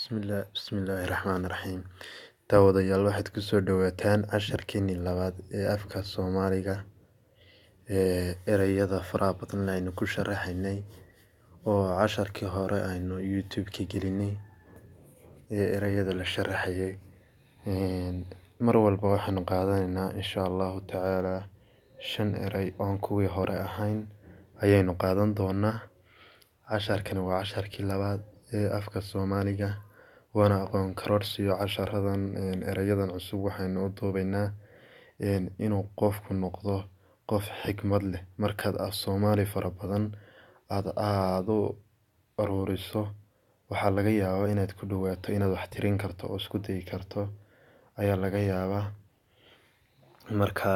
Bismillah, bismillaahi raxmaani raxiim. Daawadayaal, waxaad kusoo dhawaataan casharkeenii labaad ee afka Soomaaliga ee ereyada faraha badan aynu ku sharaxaynay, oo casharkii hore aynu YouTube-ka gelinay ee ereyada la sharaxayay. Mar walba waxaanu qaadanaynaa, insha Allahu tacaala, 5 erey oon kuwii hore ahayn ayaynu qaadan doonaa. Casharkani waa casharkii labaad ee afka Soomaaliga, waana aqoon kororsiyo. Casharadan ereyadan cusub waxaynu u duubaynaa inuu qofku noqdo qof xikmad leh. Markaad af Soomaali fara badan aada u aruuriso, waxaa laga yaabaa inaad ku dhawaato inaad wax tirin karto oo isku dayi karto ayaa laga yaabaa. Marka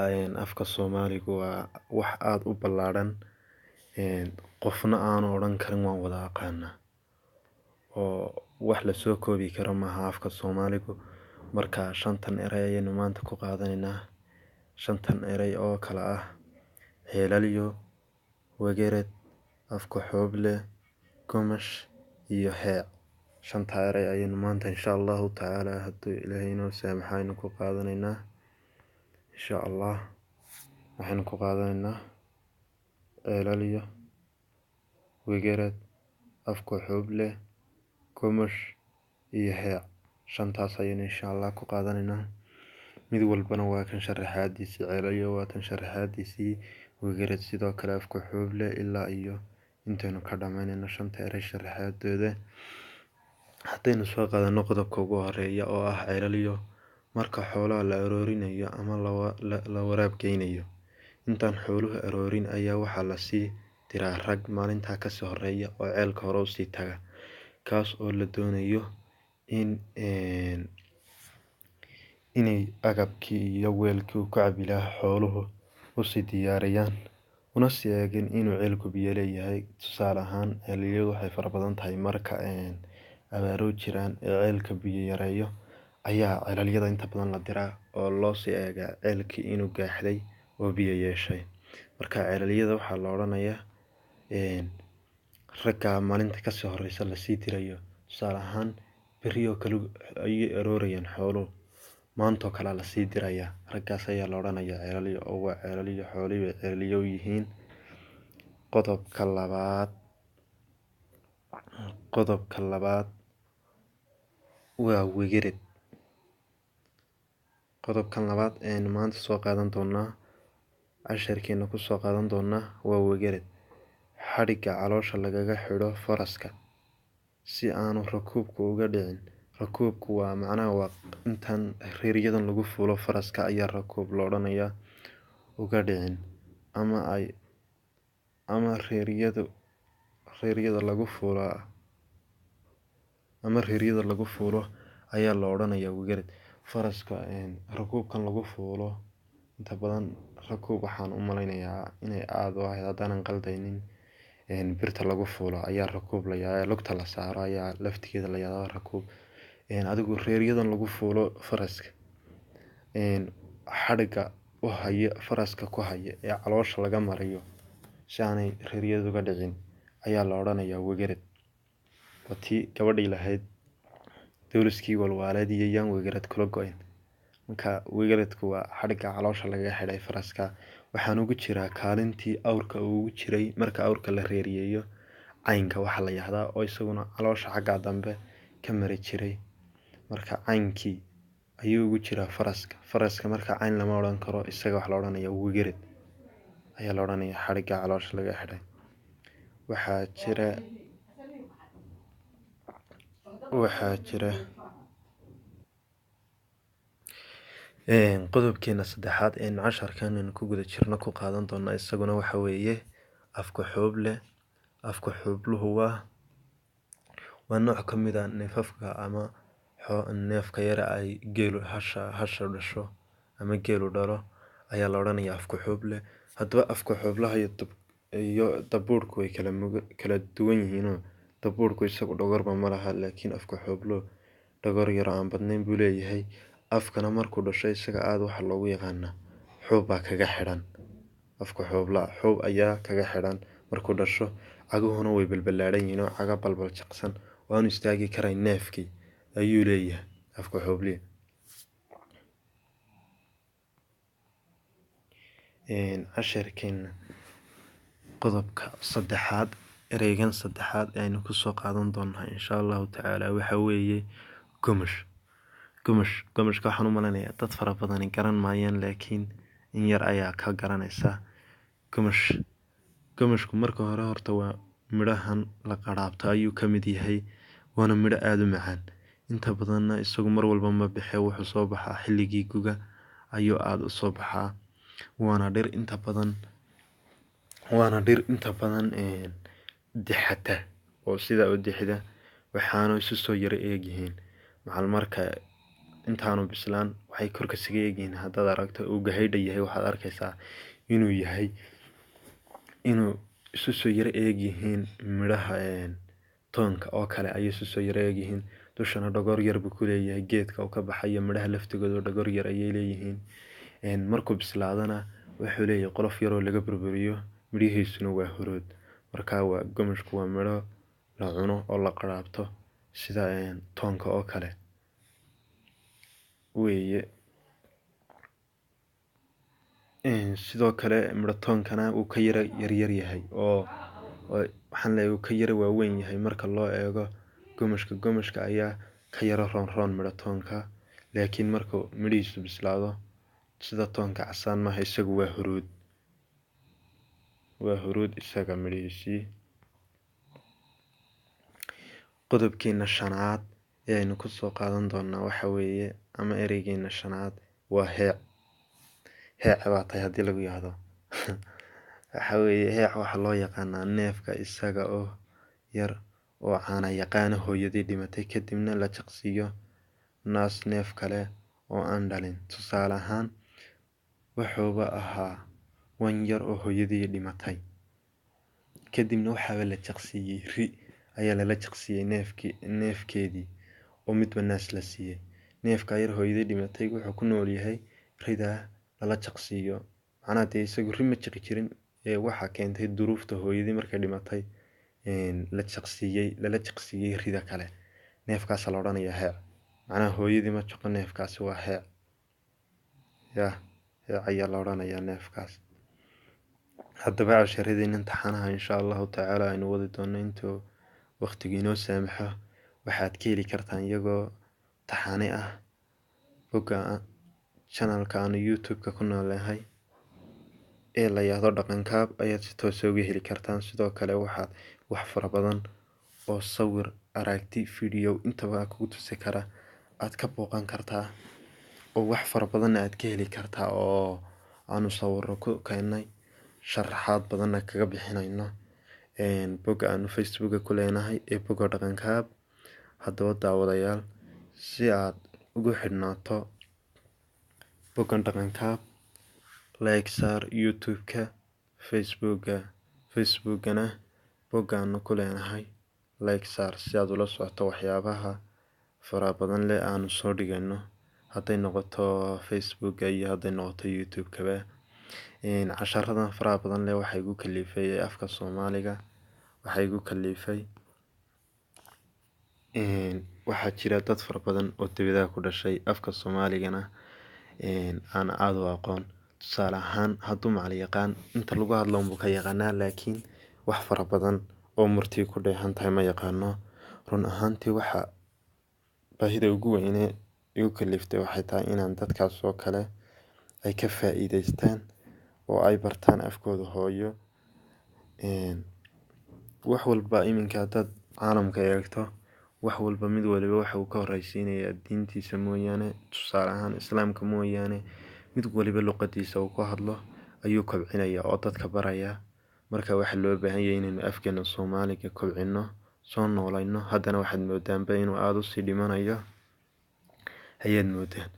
afka Soomaaligu waa wax aada u ballaadhan, qofna aanu odhan karin waan wada aqaanaa, oo wax lasoo koobi karo maaha afka Soomaaligu. Marka 5tan erey ayaynu maanta ku qaadanaynaa, 5tan erey oo kala ah ceelalyo, wagered, afka xooble, gomash iyo heec. 5ta erey ayaynu maanta, insha Allahu tacaala, hadduu Ilaahay inoo saamaxa, aynu ku qaadanaynaa insha Allah. Waxaynu ku qaadanaynaa ceelalyo, wagered, afka xooble, gomash iyo heec. 5taas ayaynu insha Allah ku qaadanaynaa. Mid walbana waa kan sharaxaadiisii. Ceelalyo waa tan sharaxaadiisii, wagered sidoo kale, afka xooble, ilaa iyo intaynu ka dhamaynayno 5ta erey sharaxaadooda. Haddaynu soo qaadano qodobka ugu horeeya oo ah ceelalyo, marka xoolaha la aroorinayo ama la waraab geynayo, intaan xooluhu aroorin ayaa waxaa lasii diraa rag maalintaa kasii horeeya oo ceelka hore usii taga, kaas oo la doonayo in inay agabkii iyo weelkii uu ka cabi lahaa xooluhu usii diyaariyaan, una sii eegin inuu ceelku biyo leeyahay. Tusaale ahaan, ceelyadu waxay fara badan tahay marka abaaro jiraan ee ceelka biyo yareeyo ayaa ceelalyada inta badan la diraa oo loo sii eegaa ceelkii inuu gaaxday oo biyo yeeshay. Marka ceelalyada waxaa la odhanayaa ragga maalinta kasii horeysa lasii dirayo. Tusaale ahaan, berri oo kale ayay aroorayaan xooluhu, maantoo kale lasii dirayaa, raggaas ayaa la odhanayaa ceelalyo, oo waa ceelalyo, xoolihii bay ceelalyo u yihiin. Qodobka labaad, qodobka labaad waa wegered. Qodobkan labaad ayaynu maanta soo qaadan doonaa, casharkeena ku soo qaadan doonaa, waa wegered. Xadhigga caloosha lagaga xidho faraska si aanu rakuubka uga dhicin. Rakuubku waa macnaha waa intan reeryadan lagu fuulo faraska ayaa rakuub la odhanayaa. Uga dhicin ama ay ama reeryadu reeryada lagu fuulaa ama reeryada lagu fuulo ayaa la odhanayaa wegered. Faraska rakuubkan lagu fuulo inta badan, rakuub waxaan u malaynayaa inay aada u ahayd, haddaanan qaldaynin, birta lagu fuulo ayaa rakuub la yihahdaa, lugta la saaro ayaa laftigeeda la yihahdaa rakuub. Adigu reeryadan lagu fuulo faraska, xadhigga u haya faraska ku haya ee caloosha laga mariyo si aanay reeryadu uga dhicin ayaa la odhanayaa wegered. Waa tii gabadhii lahayd dowliskii walwaaleed iyo yaan wegered kula go-in. Marka wegeredku waa xadhigga caloosha lagaga xidhay faraska, waxaan ugu jiraa kaalintii awrka ugu jiray marka awrka la reeriyeeyo, caynka waxaa la yihahdaa, oo isaguna caloosha xagga dambe ka mari jiray. Marka caynkii ayuu ugu jiraa faraska. Faraska marka cayn lama odhan karo, isaga waxa la odhanaya wegered ayaa la odhanaya, xadhigga caloosha laga xidhay. Waxaa jira qodobkeena saddexaad een casharkan aynu ku guda jirno ku qaadan doona, isaguna waxa weeye afka xooble. Afka xoobluhu waa nooc ka mid ah neefafka ama neefka yara ay geelu hasha dhasho ama geelu dhalo ayaa la odhanayaa afka xooble. Haddaba afka xooblaha iyo dabuurku way kala duwan yihiinoo dabuurku isagu dhogorba ma laha, laakiin afka xoobluhu dhogor yaro aan badnayn buu leeyahay. Afkana markuu dhasho isaga aada waxaa loogu yaqaanaa xuub baa kaga xidhan. Afka xooblaha xuub ayaa kaga xidhan markuu dhasho. Caguhuna way balbalaaran yihiin oo caga balbaljaqsan oo aanu istaagi karayn neefkii ayuu leeyahay afka xooblihi. Casharkeena qodobka saddexaad, ereygan saddexaad aynu kusoo qaadan doonaa insha Allahu tacaala waxa weeye gomash. Gomash, gomashka waxaan u maleynayaa dad fara badani garan maayaan, laakiin in yar ayaa ka garanaysa. Gomash, gomashku marka hore horta waa midhahan la qaraabto ayuu ka mid yahay, waana midho aada u macaan. Inta badanna isagu mar walba ma baxee, wuxuu soo baxaa xilligii guga ayuu aada u soo baxaa. Waana dhir inta badan, waana dhir inta badan dixata oo sidaa u dixda, waxaana isu soo yara eegyihiin macal marka intaanu bislaan waxay korka isaga eegyihiin. Haddaad aragto uu gahaydha yahay, waxaad arkaysaa inuu yahay inuu isu soo yara eegyihiin midhaha toonka oo kale ayay isu soo yara eegyihiin. Dushana dhogor yar buu ku leeyahay geedka uu ka baxayo, midhaha laftigooda dhogor yar ayay leeyihiin. Markuu bislaadana wuxuu leeyahay qolof yar oo laga burburiyo, midhihiisuna waa huruud. Marka waa gomashku waa midho la cuno oo la qaraabto sida toonka oo kale weeye. Sidoo kale midho toonkana wuu ka yara yaryar yahay, oo waxaan leeyahay wuu ka yara waaweyn yahay marka loo eego gomashka. Gomashka ayaa ka yara roon roon midho toonka, laakiin markuu midhihiisu bislaado sida toonka casaan maaha, isagu waa huruud, waa huruud isaga midhihiisii. Qodobkeena shanaad ee aynu kusoo qaadan doonaa waxa weeye, ama ereygeena shanaad waa heec. Heec baa tahay haddii lagu yiraahdo waxa weeye heec waxaa loo yaqaanaa neefka isaga oo yar oo caana yaqaana hooyadii dhimatay, kadibna la jaqsiiyo naas neef kale oo aan dhalin. Tusaale ahaan wuxuuba ahaa wan yar oo hooyadii dhimatay, kadibna waxaaba la jaqsiiyey ri ayaa lala jaqsiiyey neefkeedii oo midba naas la siiyey. Neefka yar hooyadii dhimatay wuxuu ku nool yahay ridaa lala jaqsiiyo. Macnaha dee isagu ri ma jaqi jirin, ee waxaa keentay duruufta hooyadii markay dhimatay la jaqsiiyey, lala jaqsiiyey rida kale. Neefkaas la odhanayaa heec. Macnaha hooyadii ma jaqo, neefkaasi waa heec. Yah, heec ayaa la odhanayaa neefkaas. Haddaba casharadeen imtixaanaha insha Allahu tacaala aynu wadi doono intuu waqtigu inoo saamaxo. Waxaad ka heli kartaan iyagoo taxane ah bogga channelka aanu YouTube-ka ku noolahay ee la yiraahdo Dhaqankaab ayaad si toos ah uga heli kartaan. Sidoo kale waxaad wax fara badan oo sawir, aragti, video intaba kugu tusi kara aad ka booqan kartaa, oo wax fara badanna aad ka heli kartaa oo aanu sawirro ku keennay, sharaxaad badanna kaga bixinayno bogga aanu Facebooka ku leenahay ee bogga Dhaqankaab. Haddaba daawadayaal, si aad ugu xidhnaato boggan Dhaqankaab, like saar YouTube-ka, Facebookana bogga aanu ku leenahay like saar si aad ula socoto waxyaabaha fara badan leh aanu soo dhigayno, hadday noqoto Facebooka iyo hadday noqoto YouTube-kaba. Casharadan faraha badan leh waxaa igu kalifay afka Soomaaliga, waxaa igu kalifay waxaa jira dad fara badan oo dibadaha ku dhashay afka Soomaaligana aan aad u aqoon. Tusaale ahaan hadduu macalin yaqaan inta lagu hadlo unbuu ka yaqaanaa, laakiin wax fara badan oo murti ku dheehan tahay ma yaqaano. Run ahaantii waxa baahida ugu weyn ee igu kaliftay waxay tahay inaan dadkaas oo kale ay ka faa'iideystaan oo ay bartaan afkooda hooyo. Wax walba iminka haddaad caalamka eegto, wax walba mid waliba waxa uu ka horreysiinayaa diintiisa mooyaane, tusaale ahaan islaamka mooyaane, mid waliba luqadiisa uu ku hadlo ayuu kobcinayaa oo dadka barayaa. Marka waxaa loo baahan yahay inaynu afkeena Soomaaliga kobcino, soo noolayno. Haddana waxaad moodaanba inuu aada u sii dhimanayo ayaad moodaan.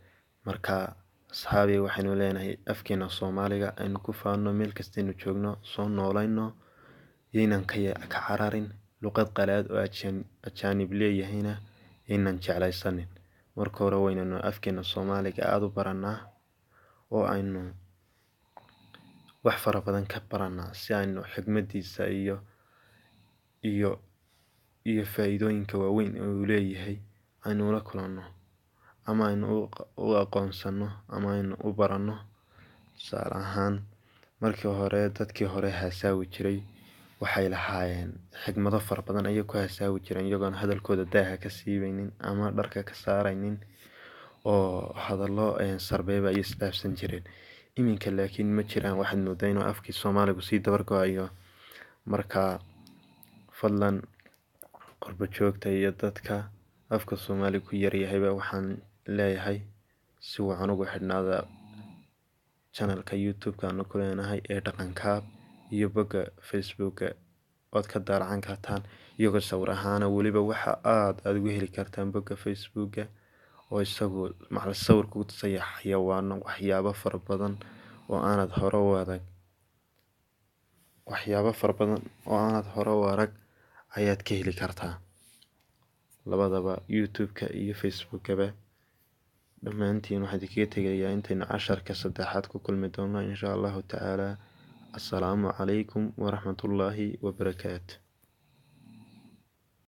Marka asxaabi, waxaynu leenahay afkeena Soomaaliga aynu ku faano meel kastaynu joogno, soo noolayno, yaynan ka cararin luqad qalaad oo ajaanib leeyahayna yaynan jeclaysanin. Marka hore waynaynu afkeena Soomaaliga aada u baranaa oo aynu wax fara badan ka baranaa si aynu xigmadiisa iyo iyo iyo faa'iidooyinka waaweyn ee uu leeyahay Aynu ula kulanno ama aynu u aqoonsano ama aynu u baranno. Tusaale ahaan, markii hore dadkii hore hasaawi jiray waxay lahaayeen xigmado fara badan ayay ku hasaawi jireen, iyagoon hadalkooda daaha ka siibeynin ama dharka ka saaraynin, oo hadallo sarbeeba ay isdhaafsan jireen. Iminka laakiin ma jiraan, waxaad moodaa inuu afkii Soomaaligu sii dabar go-ayo. Marka fadlan, qurbo joogta iyo dadka afka Soomaaliga ku yaryahayba, waxaan leeyahay si wacan ugu xidhnaada channelka YouTube-ka aanu ku leenahay ee Dhaqankaab iyo bogga Facebooka. Waad ka daalacan kartaan iyagoo sawir ahaana. Weliba waxa aada ugu heli kartaan bogga Facebooka oo isagu macal sawir kugu tusaya xayawaano, waxyaabo fara badan oo aanad hore u arag, waxyaabo fara badan oo aanad hore u arag ayaad ka heli kartaa labadaba, YouTube-ka iyo Facebookaba. Dhammaantiin waxaan idinkaga tegayaa intaynu casharka saddexaad ku kulmi doono, insha Allahu tacaala. Assalaamu calaykum waraxmatullaahi wabarakaatu.